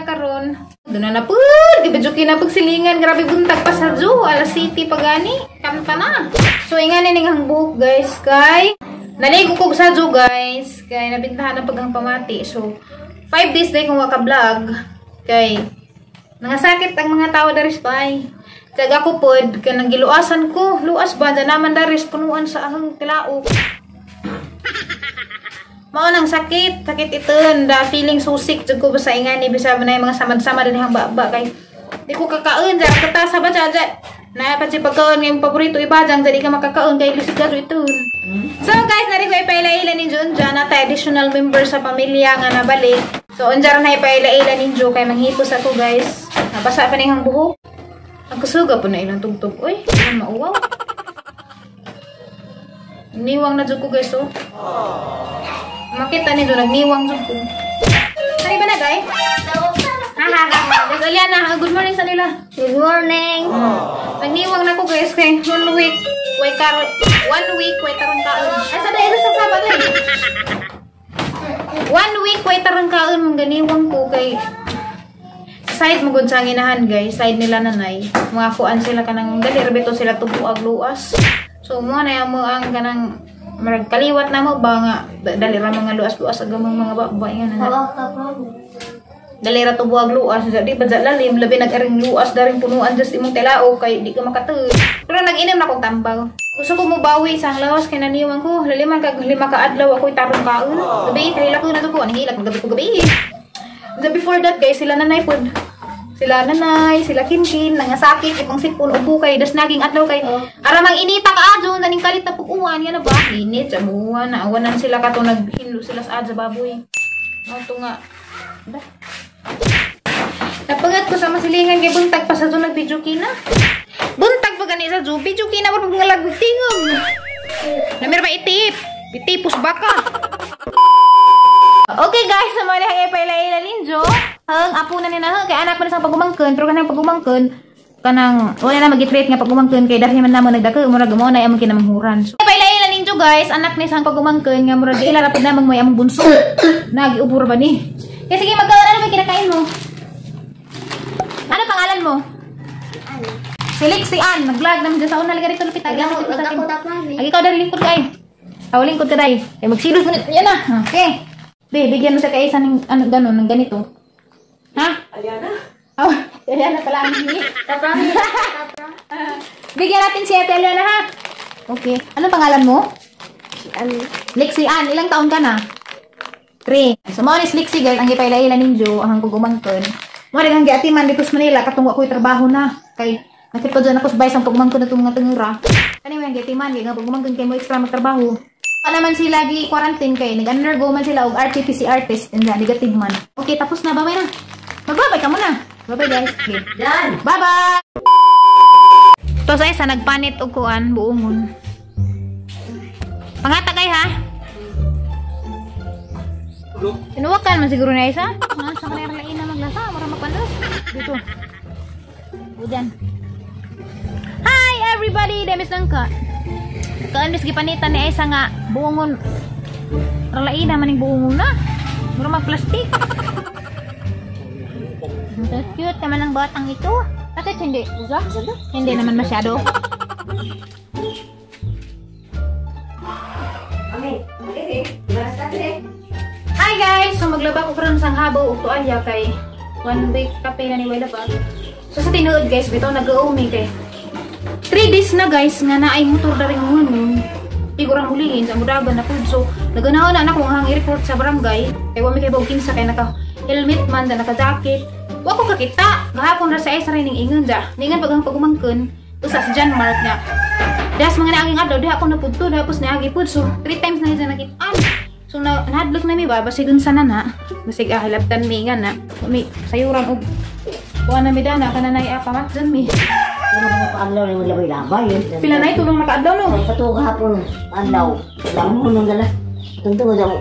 karon. Doon na pud, gibijuki na pagsilingan, grabe buntag pa sa zoo, alas city pa gani, kanta na. So ingani ning ang buhok guys kay naligo ko sa zoo guys, kay nabintahan ang paghang pamati. So 5 days day kung waka vlog kay nangasakit ang mga tao daris bay. Kag ako pod kanang giluasan ko, luas ba dyan naman daris punuan sa ahang tilaok. Mao nang sakit, sakit iton, da feeling so sick jud ko basta ingani bisa man mga samad-samad dinhi ang baba kay di ko kakaon ja kata sa ba ja na pa si pagkaon ngayong paborito ibajang dali ka makakaon kay lisod ka iton. So guys, nari ko ipaila-ila ninyo unja na tay additional member sa pamilya nga nabalik. So unja ra na ipaila-ila ninyo kay manghipos ako guys. Nabasa pa ning ang buhok. Ang kusuga po na ilang tugtog. Uy, ilang mauwaw. Niwang na jud ko guys oh. Makita ninyo nagniwang jud ko. Sari ba na guys? Guys, Aliana, good morning sa nila. Good morning. Nagniwang na ko guys kay 1 week way kar 1 week way tarong kaon. Ay sa dahil sa Sabado eh. 1 week way tarong kaon mong ganiwang ko kay side mo gud sa nginahan guys, side nila nanay. Mga kuan sila kanang dali ra bitaw sila tubuag luas. So mo na mo ang kanang marag kaliwat na mo ba nga dali ra mga luas-luas ag mga baba nga na. Dali ra tubuag luas, di ba lalim labi nag-aring luas daring punuan just imong tilao kay di ka makatug. Pero nag-inom na kog tambaw. Gusto ko mobawi sa ang lawas kay naniwang ko. Laliman kag 5 ka adlaw ako'y tarong kaon. Gabi kahilak ko na to ko, ang hilak magabi ko gabi. The before that guys, sila nanay pod. Sila nanay, sila kinkin, nangasakit, ipang sipon, ubo kay, das naging adlaw kay. Aramang inita ka adyo, naning kalit na pag-uwan, yan na ba? Init, samuan, naawanan sila kato, naghinlo sila sa adya baboy. Ito nga. Napangat ko sa masilingan kay buntag pa sa doon nag-video kina. Buntag pa gani sa doon, video kina, parang mga lagtingog. Namir ba itip? Itipos baka. Okay guys, sa mga nahangay paila-ila ninyo. Hang apo na nina kay anak man sa pagumangkon, pero kanang pagumangkon kanang wala na magitreat nga pagumangkon kay dahil man namo nagdako murag mo na among kinamanghuran. So paila-ila ninyo guys, anak ni sang pagumangkon nga murag ila ra pud namang moy among bunso. Nagiubor ba ni? Kay sige magkaon, ano ba kinakain mo? Ano pangalan mo? Si Lexi Ann, nag-vlog naman sa una liga dito lupit. Agi ako Agi ka dari lingkod kay. Aw lingkod ka dai. Kay magsilod mo yan na. Okay. Be, bigyan mo sa kaisa ng ano ganon, ng ganito. Ha? Aliana? Oh, Aliana pala ang hingi. Bigyan natin si Ate Aliana ha. Okay. Anong pangalan mo? Si Ann. Lexi Ann, ilang taon ka na? 3. So, mo ni Lexi guys, ang gipaila-ila ninyo, ang pagumangkon. Mo rin ang giatiman dito sa Manila katong wa ko'y trabaho na. Kay nakita dyan ako sa bays ang pagumangkon na itong mga tungura. Anyway, ang giatiman, kay nga pagumangkon kay mo extra magtrabaho. Pa naman sila gi quarantine kay nag-undergo man sila og RT-PCR test and negative man. Okay, tapos na, bye-bye na. Magbabay ka muna. Bye-bye guys. Okay. Done. Bye-bye. To sa isa nagpanit og kuan buongon. Pangata kay ha. Tinuwakan man siguro na isa. Ha, sa kanila lain na maglasa, mura magpandos. Dito. Udan. Hi everybody, demis nang ka. Kaan mis gipanitan ni Aisa nga buongon ralaina man ning buongon na. Mura mag plastic. So cute naman ang batang ito. Bakit hindi? Hindi naman masyado. Hi guys! So maglaba ko karon sang habaw og tuwalya kay 1 week kape na ni Wela pa. So sa tinuod guys, bitaw nag-uumi kay 3 days na guys nga naay motor daring ngungon. Igurang hulihin sa mudagan na pud. So naganahon na nako ang i-report sa barangay. Kay wa mi kay kinsa kay naka helmet man da naka jacket. Wa ko kakita. Gahapon ra sa isa rin ning ingon da. Ningan pag ang pagumangkon usa si John Mark nga. Das mga naanging adlaw diha ako napudto tapos naagi pud. So 3 times na siya nakitaan. So nahadlok na mi ba basig unsa na na. Basig hilabtan mi nga na. Mi sayuran og kuan na mi dana kananay pamatdan mi. Paadlaw ni maglabay-labay. Pila na tulong nakaadlaw no. Pato gahapon paadlaw. Lamon nang dala. Tungtong jam.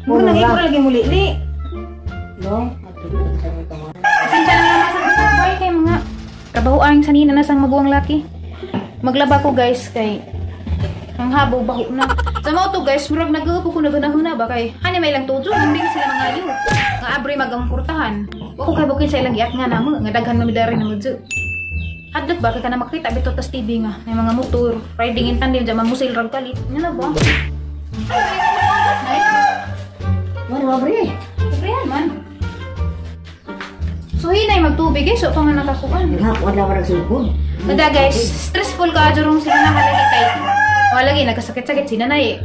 Mo nang ikaw lagi muli li. No. Pasensya na naman sa boy kay mga trabaho ang sanina na sang maguwang laki. Maglaba ko guys kay ang habaw baho na. Sa mao to guys, murag nag-uupo ko naganahon na ba kay hani may lang tujo, hindi sila mangayo. Nga Nga abre magamportahan. Wa ko kay bukin sa ilang giat nga namo nga daghan man midari na modyo. Hadlok ba kay kana makita bitaw tas TV nga may mga motor riding in tandem dyan mamusil rag kalit. Nga na ba? Wala abre. Abrihan man. So hinay magtubig eh, so pa nga nakakuan. Naghapon na warag sugod. Bada guys, stressful ka adurong sila nakalagi kay wala lagi nagkasakit-sakit si nanay.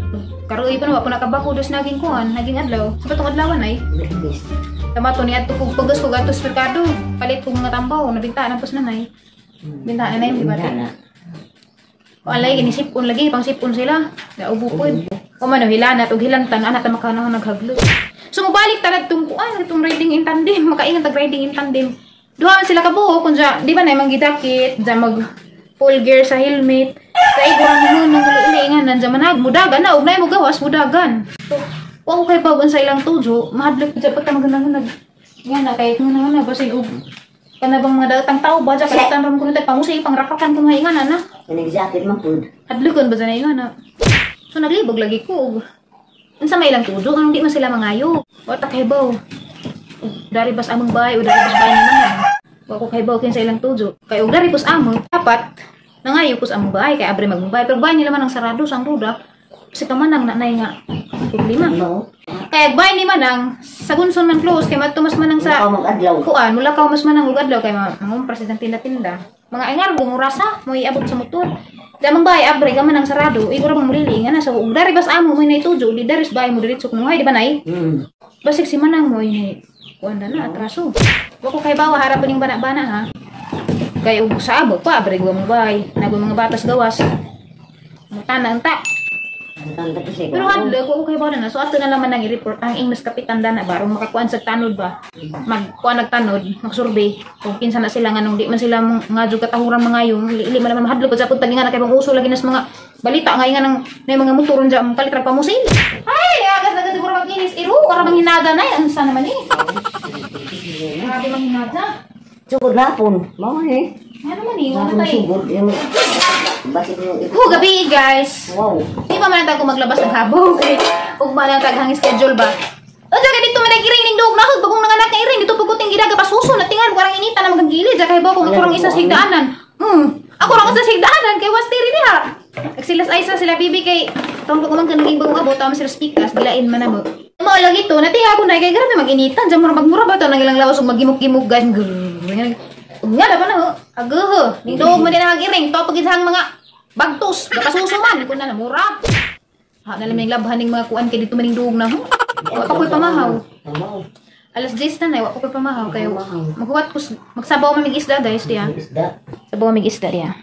Karoy pa na wa po nakabako dos naging kuan, naging adlaw. Sa batong adlawan ay. Tama to niadto kog pagos kog atos merkado. Palit kog mga tambaw, nabintaan ang pos nanay. Bintaan na yung di ba? O alay ginisip-on lagi, pang sipon sila. Naubo po. O man hilanat og hilantan anak ta makanaon naghaglo. So mobalik talad tong kuan, itong riding in tandem, makaingat tag riding in tandem. Duha man sila kabuo kun ja, di ba na manggidakit, ja mag full gear sa helmet. Kay gurang mo nang uli nga nandiyan manag mudagan na og nay mo gawas mudagan. So, wa ko kay bagon sa ilang tujo, mahadlok jud pagka magandang nag nga na kay nga na basig og kana bang mga datang tao ba ja kalitan ram kuno tay pangusi pangrakakan kung nga na na. Kaning jacket man pud. Hadlokon ba sa nga na. So naglibog lagi ko og unsa may ilang tujo anong di man sila mangayo. Wa ta kay baw. Dari bas among bahay o dari bas bahay ni manang. Wa ko kay baw kinsa ilang tujo. Kay og dari pos amo dapat nangayo pos among bahay kay abre magmubay pero bahay nila man ang sarado sang ruda. Si kamanang nanay nga problema. No. Kay bahay ni manang sa gunson man close kay madto mas manang sa kuan mula ka mas manang ug adlaw kay mangumpra sa tinda-tinda. Mga ingar gumurasa mo iabot sa motor. Damang bahay abre ka manang sarado igor bang mulili nga na so ug dari bas amo mo nay tujo di dari bahay mo diretso kunuhay di ba nay? Basig si manang mo ini kuan na atraso. Wa ko kay bawa harapan ning bana-bana ha. Kay ug sa amo pa abre gwa mo bahay nago mga batas gawas. Mutana unta. Pero hadlok ko kay bawa na so ato na laman nang i-report ang English kapitan dana ba aron makakuan sa tanod ba. Magkuan nagtanod, magsurvey kung kinsa na sila nganong di man sila nga jud katahuran mga yung li man naman mahadlok sa pud tagingan na kay uso lagi nas mga balita nga nga nang nay mga motor unja ang kalit ra pamusil. Ay, agas na gud maginis iro ara manghinaga nay unsa naman ni. Grabe manghinaga. Sugod hapon. Mao ni. Ano man ni? Wala tay. Sugod. Oh, gabi guys. Wow. Di pa man tago maglabas ng habog. Ug man ang taghang schedule ba. Unsa kay dito man nag-iring dog na bagong nanganak na iring dito puguting gidaga pasuso na tingal warang inita na magagilid ja kay ba kung ako rang isa sa higdaanan. Ako rang isa sa higdaanan kay was tiri diha. Nagsilas ay sa sila bibi kay tong pag umang kanang bagong abot tama sila speakers dilain man namo. Mao lang ito natinga ko na kay grabe maginitan ja mura magmura ba to nang ilang lawas ug magimok-gimok guys. Nga na ba na ho? Aguho. Ning dog man din ang iring to pagidhang mga bagtos gapasuso man kun na mura. Ha na laming labhan ning mga kuan kay dito maning duog na ho. Wa pa koy pamahaw. Alas 10 na nay wa pa koy pamahaw kayo. Maghuwat ko magsabaw man mig isda guys diya. Sabaw mig isda diya.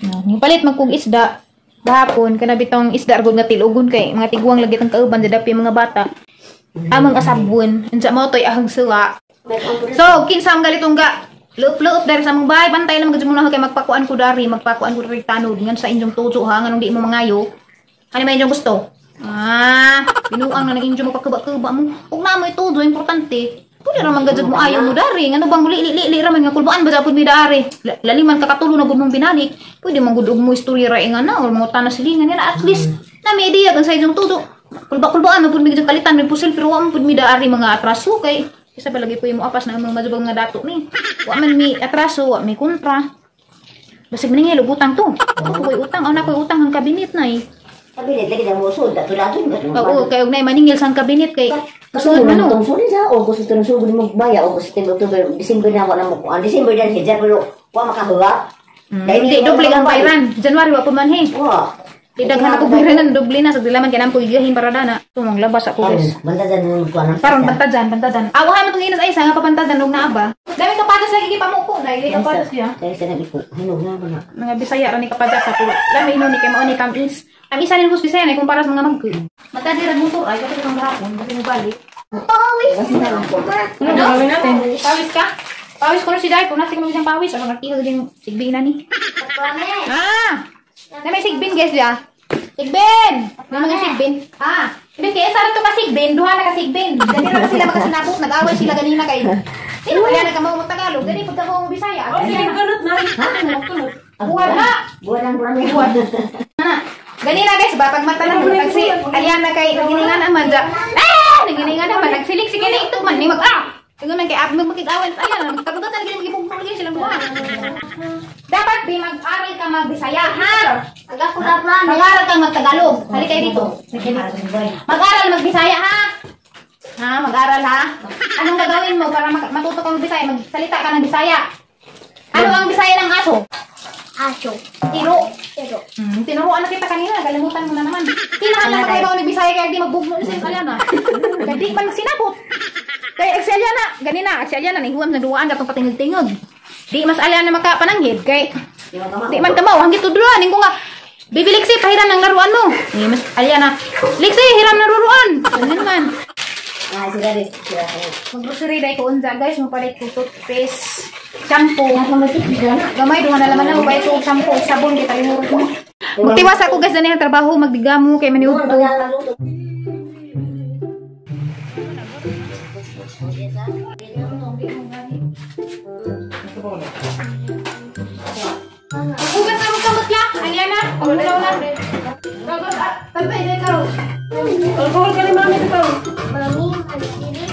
No, palit magkug isda gahapon kana bitong isda argod nga tilugon kay mga tiguang lagi tang kauban dadapi mga bata. Amang asabon unsa mao toy ahang suwa. So kinsa ang galitong ga luop-luop dari sa among bahay bantay lang gud mo na kay magpakuan ko dari tanod ngan sa inyong tujo ha nganong di mo mangayo. Ani may inyong gusto? Ah, binuang na nang inyong magpakuba-kuba mo. Ug na mo itujo importante. Pwede ra man gajud mo ayaw mo dari ngano bang muli li ra man nga kulbaan ba japud mi dari. Laliman ka katulo na gud mong binalik. Pwede man gud og mo istorya ra nga na or mo tanas silingan nila at least na may idea kan sa inyong tujo. Kulba-kulbaan man pud mi gud kalitan may pusil pero wa man pud mi dari mga atraso kay isa pa lagi po yung apas na mga majubang nga dato ni. Wa man mi atraso, wa mi kontra. Basig maningil og utang to. Ako ko'y utang, ana ko'y utang ang kabinet na eh. Kabinet lagi na mo sud, dato-dato. Oo, kay og nay maningil sa kabinet kay kasunod man no. Tungsul sa August to sugod mo baya August to October, December na wa na mo kuan. December dan si pero wa makahuwa. Di doble ang bayran. January wa pa man he. Wa. Di daghan ako bayranan doble na sa dilaman kay namo gigahin para dana. So manglabas ako guys. Bantadan mo kuan. Parang bantadan, bantadan. Awahan mo tong inas ay sa nga papantadan og naa ba. Dami kapatas lagi gipamuko na ili kapatas ya. Kay sa nagiko. Hinog na ba na. Mga Bisaya ra ni kapatas ako. Lami ino ni kay mao ni kamis. Ang isa ni kus Bisaya na kumpara sa mga magko. Matadi ra motor ay kasi kang gahapon kasi mo balik. Pawis. Ano gawin natin? Pawis ka? Pawis ko na si Dai, kung nasa kami pawis, ako nagtihag din sigbin na ni. Ah! Na may sigbin guys ya. Sigbin! Na mga sigbin. Ah, ibig kaya sara to ka sigbin, duha na ka sigbin. Dali ra sila makasinabot, nag-away sila ganina kay. Sino kaya nagkamaw mo Tagalog, gani pagka mo Bisaya. Oh, sige kulot na. Kulot. Buwan na. Buwan ang buwan. Buwan. Na. Ganina guys ba pag mata lang nagsi Aliana kay naginingan naman ja. Ah, naginingan naman nagsilik si kini ito. Tingnan man kay ab magkig-away ayan, magkabugat na lagi magibugno lagi silang duha. Dapat bi mag-aral ka mag-Bisaya, ha? Aga ko na plan. Mag-aral ka mag-Tagalog. Halika kayo dito. Mag-aral mag-Bisaya, ha? Ha, mag-aral ha? Anong gagawin mo para matuto ka mag-Bisaya? Magsalita ka ng Bisaya. Ano ang Bisaya ng aso? Aso. Tiro. Pero. Tinuruan na kita kanina, kalimutan mo na naman. Kinahanglan pa kayo ba Bisaya kaya di magbugno ni sa Aliana. Kaya di man sinabot. Kaya si Aliana, ganina, si Aliana nihuam na duwaan katong patingog-tingog. Di mas Aliana makapananghid kay di man kamaw hanggi tudluan ning ko nga Bibi Lexi, pahiram ng laruan mo. Ni mas Aliana, Lexi, hiram ng laruan. Ganun man. Ah, sila rin. Sila. Mag-grocery dahil ko unsa guys, mapalit ko toothpaste, shampoo. Gamay duha na laman na mapalit ko shampoo, sabon kita lihuro ko. Magtiwas ako guys dani ang trabaho, magdigamo kay maniud ko. Hugas na magkamot la, Aliana, pagulaw na. Tampay dai karo. Alcohol ka ni Mami dito. Mami, mami, dili.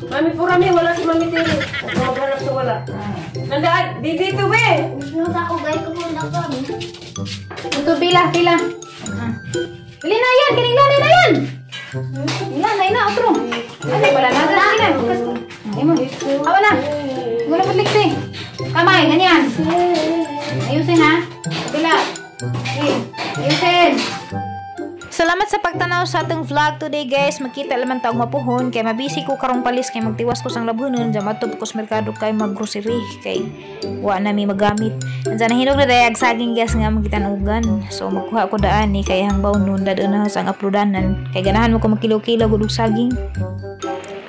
Mami purami, wala si Mami Tiri. Maghanap sa wala. Nandaan, di dito be. Gusto ako guys, kumunda ko. Ito pila, pila. Dili na yan, kining lanay na yan. Lanay na otro. Ano wala na na. Ay mo. Awa na. Wala pa liksi. Kamay ganyan. Ayusin ha. Pila. Okay. Ayusin. Salamat sa pagtanaw sa atong vlog today guys. Makita laman taong mapuhon kay mabisi ko karong palis kay magtiwas ko sang labhonon dyan matub ko sa merkado kay maggrocery kay wa na mi magamit. Andiyan na hinog na dayag saging guys nga magitanugan. So magkuha ko daan ni kay hangbaw nun dadon na sa ang uploadanan kay ganahan mo ko magkilo-kilo gud og saging.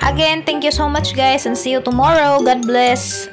Again, thank you so much guys and see you tomorrow. God bless.